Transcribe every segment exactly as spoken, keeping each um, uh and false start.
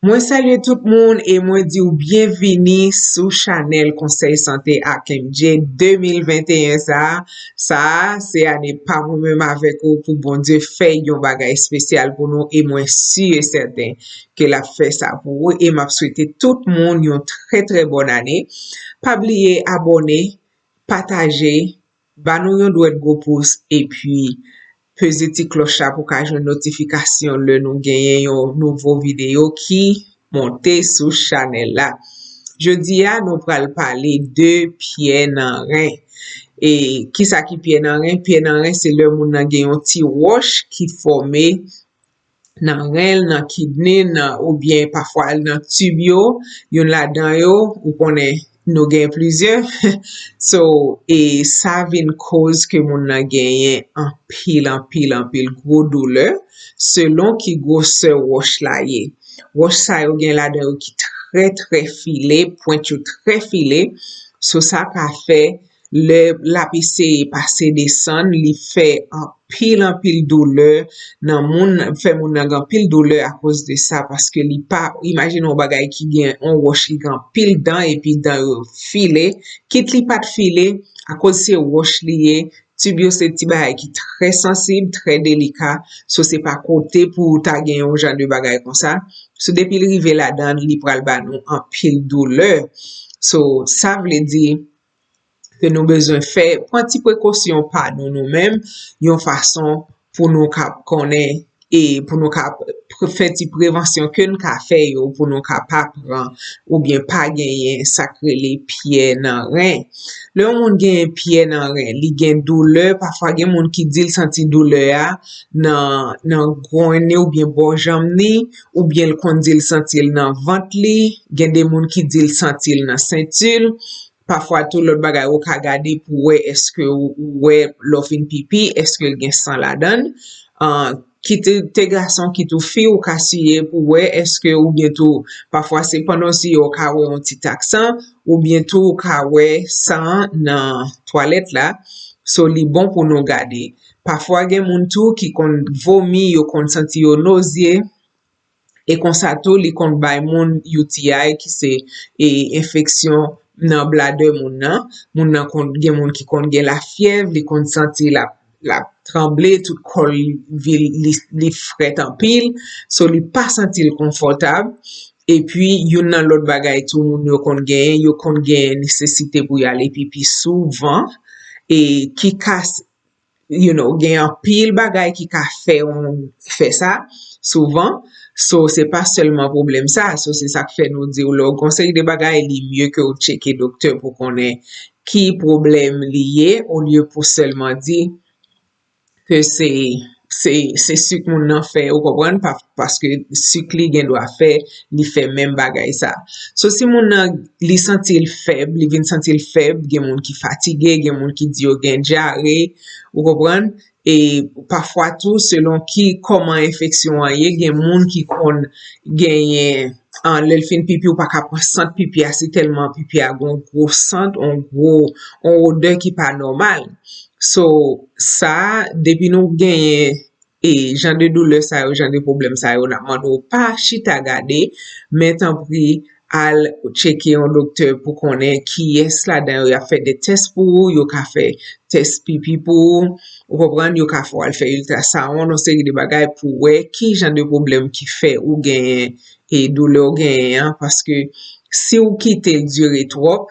Mwen salye tout moun e mwen di w byenvini sou chanèl Konsèy Sante ak M J de mil venteyen sa a. Sa a, se ane pa mwen menm avèk ou pou Bondye fè yon bagay espesyal pou nou e mwen si e sèten ke l ap fè sa pou ou e m ap swete tout moun yon trè trè bòn ane. Pa bliye abòne, pataje, ba nou yon dwèt gwo pous epi peze ti klòch la pou w ka jwenn notifikasyon lè nou genyen yon nouvo videyo ki monte sou chanèl la. Jodi a, nou pral pale de pyè nan ren. E kisa ki pyè nan ren? Pyè nan ren se lè moun nan gen yon ti wòch ki fòme nan ren l, nan kidney l, nan, oubyen pafwa nan tib yo, youn ladan yo, ou konnen nou gen plizyè. So, e sa vin koz ke moun nan genyen anpil, anpil, anpil gwo doulè, selon ki gwosè wòch la ye. Wòch sa yo gen ladan yo ki trè, trè file, pwent yo trè file. So, sa ka fè lè l ap eseye pase desann, li fè anpil, anpil doulè nan moun, fè moun nan gen anpil doulè akoz de sa, paske li pa, imajine yon bagay ki gen yon wòch ki gen anpil dan, epi dan yo file, kit li pa t file, akoz se wòch li ye, tib yo se ti bagay ki trè sansib, trè delika, so se pa kote pou w ta gen yon jan de bagay konsa. So depi l rive ladan, li pral ba nou anpil doulè. So, sa vle di, ke nou bezwen fè, pran ti prekosyon pa nou, nou menm, yon fason pou nou ka konnen e pou nou ka pre- fè ti prevansyon ke n ka fè yo pou nou ka pa pran oubyen pa genyen sa k rele pyè nan ren. Lè yon moun genyen pyè nan ren, li gen doulè, pafwa gen moun ki di l santi doulè a nan, nan grenn li oubyen bò janm li, oubyen l konn di l santi l nan vant li, gen de moun ki di l santi l nan senti l, pafwa tou lòt bagay ou ka gade pou wè èske ou wè lè w fin pipi, èske l gen san ladan l. Kit te gason, kit ou fi, ou ka siye pou wè èske oubyen tou, pafwa se pandan w siye ou ka wè yon ti tak san, oubyen tou ou ka wè san an nan twalèt la. So, li bon pou nou gade. Pafwa gen moun tou ki konn vomi, yo konn santi yo nozye. E konsa tou, li konn bay moun U T I, ki se e, enfeksyon nan bladè moun nan. Moun nan konn gen moun ki konn gen lafyèv, li konn santi l ap l ap tranble, tout kò l li, li, li frèt anpil, so li pa santi l konfòtab. Epi, youn nan lòt bagay tou moun yo konn genyen, yo konn genyen nesesite pou y ale pipi souvan, e ki ka you know, gen anpil bagay ki ka fè yon fè sa souvan. So, se pa sèlman pwoblèm sa. So, se sa k fè nou di w lè w gen yon seri de bagay, li mye ke w tcheke doktè pou konnen ki pwoblèm li ye, olye pou sèlman di ke se, se, se sik moun nan fè, ou konprann, pa, paske sik li gen dwa fè, li fè menm bagay sa. So, si moun nan, li santi l fèb, li vin santi l fèb, gen moun ki fatige, gen moun ki di yo gen dyare, ou konprann? E pafwa tou, selon ki kòman enfeksyon an ye, gen moun ki konn genyen, an, lè l fin pipi, ou pa ka pran sant pipi a, si tèlman pipi a gen yon gwo sant, yon gwo, yon odè ki pa nòmal. So, sa, depi nou genyen e jan de doulè sa yo, jan de pwoblèm sa yo, n ap mande w pa chita gade, men tanpri, al tcheke yon doktè pou konnen kiyès ladan yo y ap fè de tès pou ou, yo ka fè tès pipi pou ou, ou konprann, yo ka fè w al fè iltrasawon, yon seri de bagay pou wè ki jan de pwoblèm ki fè ou genyen e doulè w genyen an, paske si w kite l dire twòp,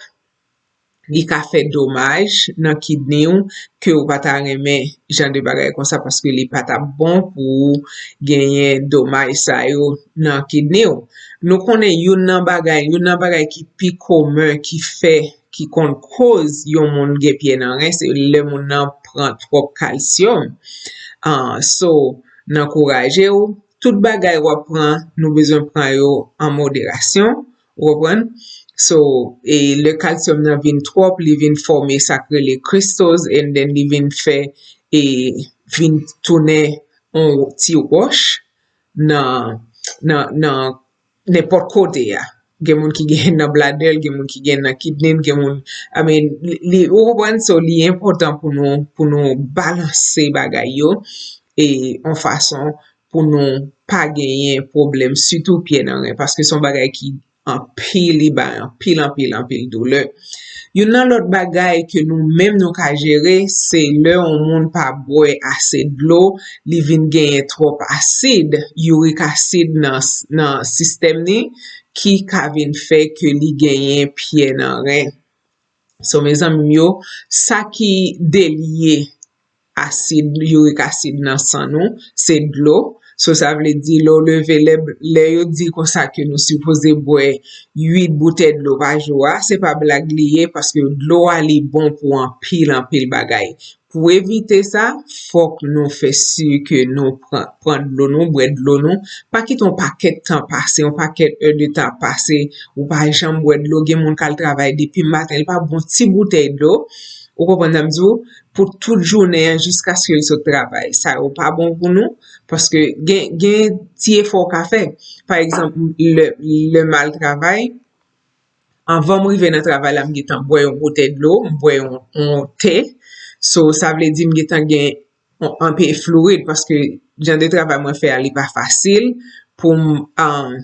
li ka fè domaj nan kidney w ke w pa ta renmen jan de bagay konsa, paske li pa t ap bon pou w genyen domaj sa yo nan kidney w. Nou konnen youn nan bagay, youn nan bagay ki pi komen ki fè, ki konn koz yon moun gen pyè nan ren, se lè moun nan pran twòp kalsyòm. Ah, so, n ankouraje w, tout bagay w ap pran, nou bezwen pran yo an moderasyon. Ou konprann? So, e lè kalsyòm nan vin twòp, li vin fòme sa k rele crystals, and then li vin fè, e vin tounen yon ti wòch nan, nan, nan nenpòt kote a. Gen moun ki gen nan bladè l, gen moun ki gen nan kidney l, gen moun, I mean, li, li, ou konprann? So, li enpòtan pou nou, pou nou balanse bagay yo, e yon fason pou nou pa genyen pwoblèm, sitou pyè nan ren, paske se yon bagay ki anpil, li bay anpil, anpil, anpil doulè. Youn nan lòt bagay ke nou menm nou ka jere, se lè yon moun pa bwè ase dlo, li vin genyen twòp asid, uric acid nan, nan sistèm li, ki ka vin fè ke li genyen pyè nan ren. So, mezanmi m yo, sa ki delye asid, uric acid nan san nou, se dlo. So, sa vle di, lè w leve, lè, lè yo di konsa ke nou sipoze bwè uit boutèy dlo pa jou a, se pa blag li ye, paske dlo a li bon pou anpil, anpil bagay. Pou evite sa, fòk nou fè si ke nou pran, pran dlo nou, bwè dlo nou. Pa kite yon pakèt tan pase, yon pakèt è de tan pase, ou pa janm bwè dlo. Gen moun k al travay depi maten, li pa bwè yon ti boutèy dlo. Ou konprann sa m di w? Pou tout jounen an, jiskaske l sot travay. Sa yo pa bon pou nou, paske gen, gen ti efò w ka fè. Pa egzanp, lè, lè m al travay, anvan m rive nan travay la, m gentan bwè yon boutèy dlo, m bwè yon, yon te. So, sa vle di m gentan gen yon, anpil fluid, paske jan de travay mwen fè a, li pa fasil pou m, um,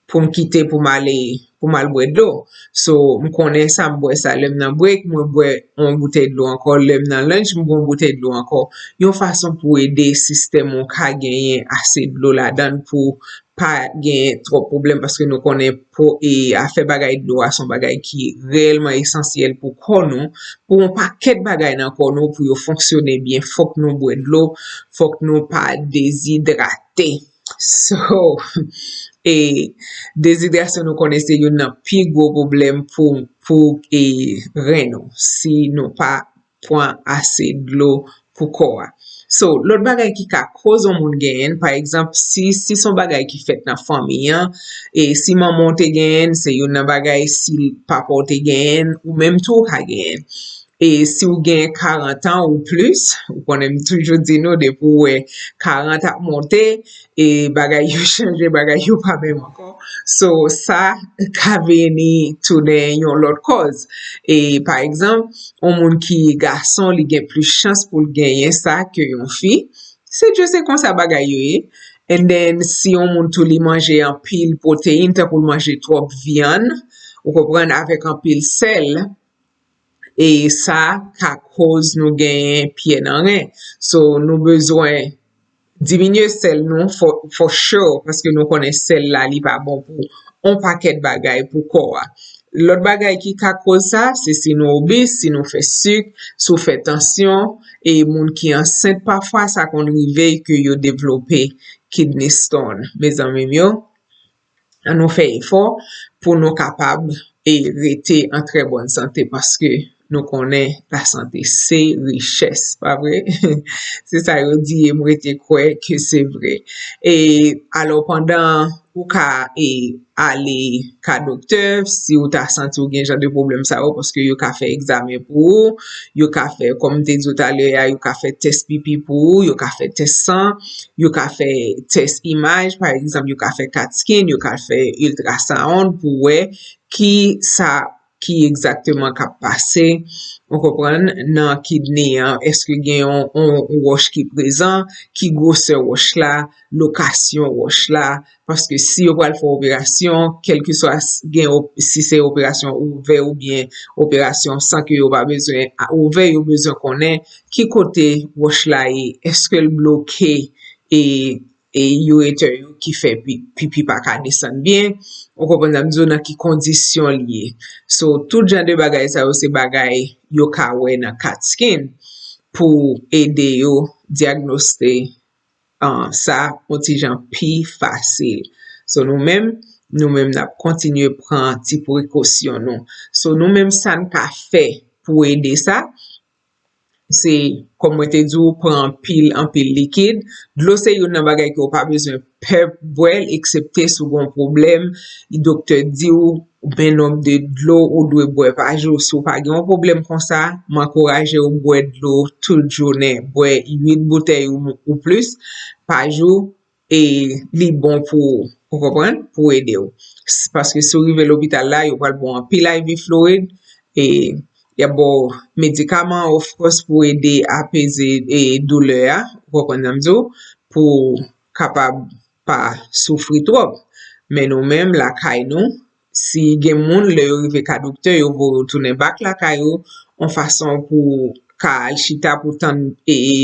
pou m kite, pou m ale, pou m al bwè dlo. So, m konnen sa, m bwè sa lè m nan break, mwen bwè yon boutèy dlo ankò, lè m nan lunch, m bwè yon boutèy dlo ankò. Yon fason pou ede sistèm ou ka genyen ase dlo ladan l pou pa gen twòp pwoblèm, paske nou konnen pou, e, afè bagay dlo a se yon bagay ki reyèlman esansyèl pou kò nou. Pou yon pakèt bagay nan kò nou, pou yo fonksyone byen, fòk nou bwè dlo, fòk nou pa dezidrate. So, e, dezidrasyon nou konnen se youn nan pi gwo pwoblèm pou, pou, e, ren nou. Si nou pa pran ase dlo pou kò a. So, lòt bagay ki ka koz yon moun genyen, pa egzanp, si, si se yon bagay ki fèt nan fanmi an, e si manman w te genyen, se youn nan bagay, si papa w te genyen, ou menm tou w ka genyen. E si w gen karant an ou plis, ou konnen m toujou di nou, depi w wè karant ap monte, e bagay yo chanje, bagay yo pa menm ankò. So, sa ka vini tounen yon lòt kòz. E, pa egzanp, yon moun ki gason, li gen plis chans pou l genyen sa ke yon fi. Se just konsa bagay yo ye. And then, si yon moun tou li manje anpil pwoteyin, tankou l manje twòp vyann, ou konprann, avèk anpil sèl, e sa ka koz nou genyen pyè nan ren. So, nou bezwen diminye sèl nou, for, for sure, paske nou konnen sèl la, li pa bon pou yon pakèt bagay pou kò a. Lòt bagay ki ka koz sa, se si nou obez, si nou fè sik, si w fè tansyon, e moun ki ansent, pafwa sa konn rive ke yo devlope kidney stone, mezanmi m yo. Ann nou fè efò pou nou kapab e rete an trè bòn sante, paske nou konnen lasante se richès, pa vre? Se sa yo di e m rete kwè ke se vre. E alò, pandan ou ka e ale ka doktè, si ou ta santi ou gen jan de pwoblèm sa yo, paske yo ka fè egzamen pou ou, yo ka fè, kòm m te di w talè a, yo ka fè tès pipi pou ou, yo ka fè tès san, yo ka fè tès imaj, pa egzanp, yo ka fè cat scan, yo ka fè ultrasound pou wè ki sa ki egzakteman k ap pase, ou konprann, nan kidney an. Èske gen yon, yon wòch ki prezan? Ki gwosè wòch la? Lokasyon wòch la? Paske si yo pral fè operasyon, kèlkeswa s-, gen op-, si se operasyon ouvè oubyen operasyon san ke yo pa bezwen a-, ouvè, yo bezwen konnen ki kote wòch la ye, èske l bloke e, e ureter yo ki fè pi-, pipi pa ka desann byen, ou konprann sa m di w, nan ki kondisyon l ye. So, tout jan de bagay sa yo, se bagay yo ka wè nan cat scan pou ede yo dyagnoste, ah, sa yon ti jan pi fasil. So, nou menm, nou menm n ap kontinye pran ti prekosyon nou. So, nou menm, sa n ka fè pou ede sa, se, kòm mwen te di w, pran anpil, anpil likid. Dlo se youn nan bagay ke w pa bezwen pè bwè l, eksepte si w gen yon pwoblèm, doktè di w, men nonb de dlo ou dwe bwè pa jou. Si w pa gen yon pwoblèm konsa, m ankouraje w bwè dlo tout jounen. Bwè uit boutèy ou, ou plis pa jou, e li bon pou ou, ou konprann? Pou ede w. S-, paske si w rive lopital la, yo pral ba w anpil I V fluid, e y ap ba w medikaman, of course, pou ede apeze, e, doulè a, ou konprann sa m di w, pou kapab pa soufri twòp. Men nou menm lakay nou, si gen moun, lè yo rive ka doktè, yo voye w tounen back lakay ou, yon fason pou ka al chita pou tann e, e,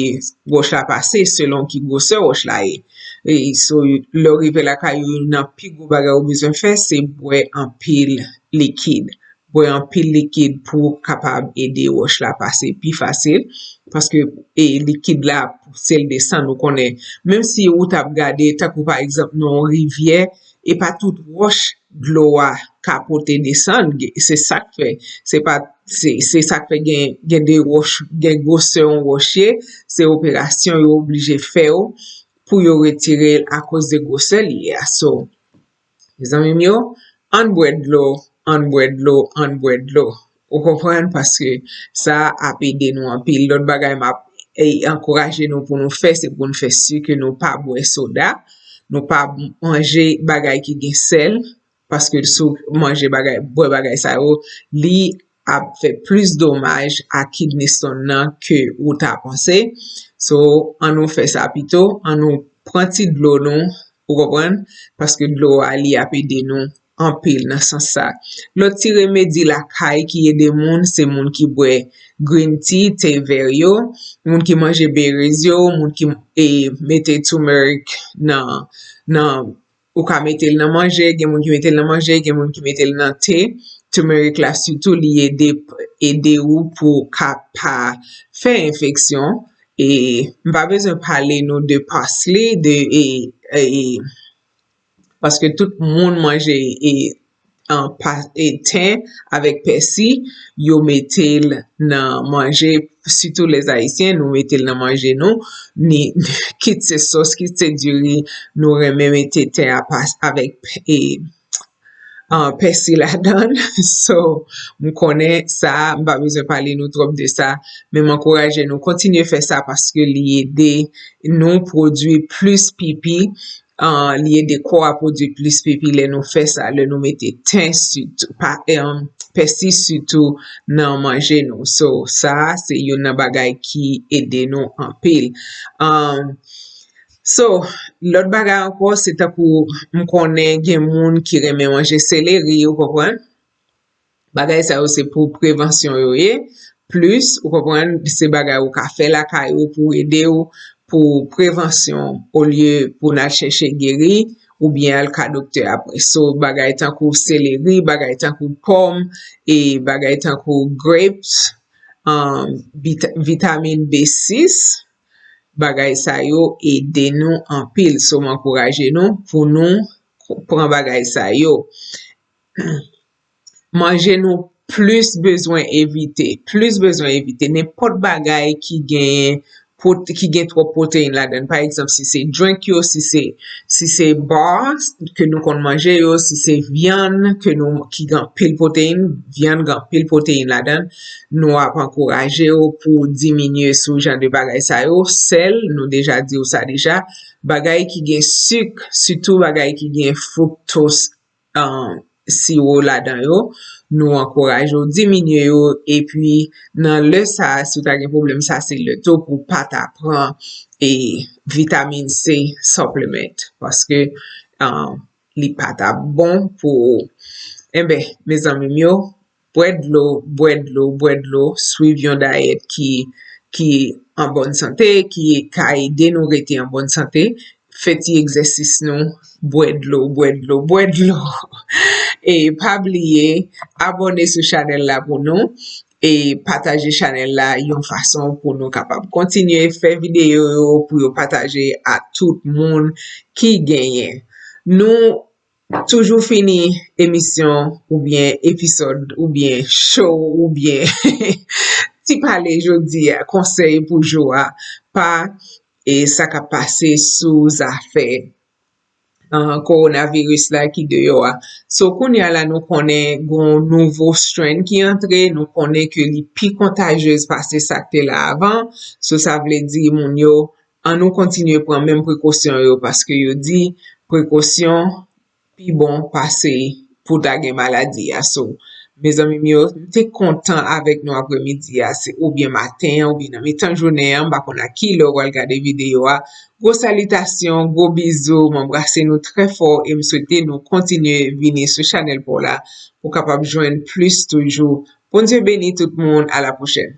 wòch la pase selon ki gwosè wòch la ye. E, so, lè w rive lakay ou, youn nan pi gwo bagay ou bezwen fè, se bwè anpil likid. Bwè anpil likid pou kapab ede wòch la pase pi fasil, paske e, likid la pouse l desann, ou konnen, menm si ou t ap gade, tankou pa egzanp nan yon rivyè, e pa tout wòch dlo a ka pote desann, se sa k fè, se pa, se, se sa k fè gen, gen de wòch, gen gwosè yon wòch ye, se operasyon yo oblije fè w pou yo retire l akoz de gwosè li ye a. So, mezanmi m yo, ann bwè dlo, ann bwè dlo, ann bwè dlo. Ou konprann? Paske sa ap ede nou anpil. Lòt bagay m ap e, ankouraje nou pou nou fè, se pou nou fè si ke nou pa bwè soda, nou pa manje bagay ki gen sèl, paske si w manje bagay, bwè bagay sa yo, li ap fè plis domaj a kidney stone nan ke ou ta panse. So, ann nou fè sa pito, ann nou pran ti dlo nou, ou konprann? Paske dlo a, li ap ede nou anpil nan sans sa. Lòt ti remedi lakay ki ede moun, se moun ki bwè green tea, te vè yo, moun ki manje berries yo, moun ki e, mete turmeric nan, nan, ou ka mete l nan manje, gen moun ki mete l nan manje, gen moun ki mete l nan te. Turmeric la sitou li ede, ede ou pou ka pa fè enfeksyon. E m pa bezwen pale nou de parsley, de e, e, paske tout moun manje e, an, pa, e ten avèk pèsi, yo mete l nan manje, sitou lèzayisyen, nou mete l nan manje nou, ni kit se sòs, kit se diri, nou renmen mete ten a pas avèk e, an, pèsi ladan l. So, m konnen sa, m pa bezwen pale nou twòp de sa, men m ankouraje nou kontinye fè sa paske li ede nou pwodui plis pipi, an, li ede kò a pwodui plis pipi lè nou fè sa, lè nou mete ten sitou, pa, em, pèsi sitou nan manje nou. So, sa, se youn nan bagay ki ede nou anpil. An, so, lòt bagay ankò, se tankou m konnen gen moun ki renmen manje seleri, ou konprann? Bagay sa yo se pou prevansyon yo ye. Plis, ou konprann, se bagay ou ka fè lakay ou pou ede w pou prevansyon, olye pou n al chèche geri, oubyen al ka doktè apre. So, bagay tankou seleri, bagay tankou pòm, e bagay tankou grapes, um, vit-, vitamin B sis, bagay sa yo ede nou anpil. So, m ankouraje nou pou nou pran bagay sa yo. Manje nou plis bezwen evite, plis bezwen evite nenpòt bagay ki gen pwote-, ki gen twòp pwoteyin ladan l. Pa egzanp, si se drink yo, si se, si se bar ke nou konn manje yo, si se vyann ke nou, ki gen anpil pwoteyin, vyann gen anpil pwoteyin ladan l, nou ap ankouraje w pou w diminye sou jan de bagay sa yo. Sèl, nou deja di w sa deja, bagay ki gen sik, sitou bagay ki gen fructose, um, siwo ladan yo, nou ankouraje w diminye yo, epi nan lè sa a, si w ta gen pwoblèm sa, se lè tou pou w pa ta pran e vitamin C supplement, paske, um, li pa ta bon pou ou. Enben, mezanmi m yo, bwè dlo, bwè dlo, bwè dlo, swiv yon dayèt ki, ki an bòn sante, ki ka ede nou rete an bòn sante. Fè ti egzèsis nou, bwè dlo, bwè dlo, bwè dlo. E pa bliye, abòne sou chanèl la pou nou, e pataje chanèl la yon fason pou nou kapab kontinye fè videyo yo, pou yo pataje a tout moun ki genyen. Nou toujou fini emisyon oubyen episode oubyen show oubyen ti pale jodi a, konsèy pou jou a, pa e sa k ap pase sou zafè, uh, kowonaviris la ki deyò a. So, kounye a la, nou konnen gon nouvo strain ki antre, nou konnen ke li pi kontajyez pase sa k te la avan. So, sa vle di moun yo, ann nou kontinye pran menm prekosyon yo, paske yo di prekosyon pi bon pase pou ta gen maladi a. So, Mezanmi m yo, m te kontan avèk nou apremidi a, se oubyen maten an, oubyen nan mitan jounen an, m pa konn a ki lè w pral gade videyo a. Gwo salitasyon, gwo bizou, m anbrase nou trè fò e m swete nou kontinye vini sou chanèl pa w la pou w kapab jwenn plis toujou. Bondye beni tout moun, a la pwochèn.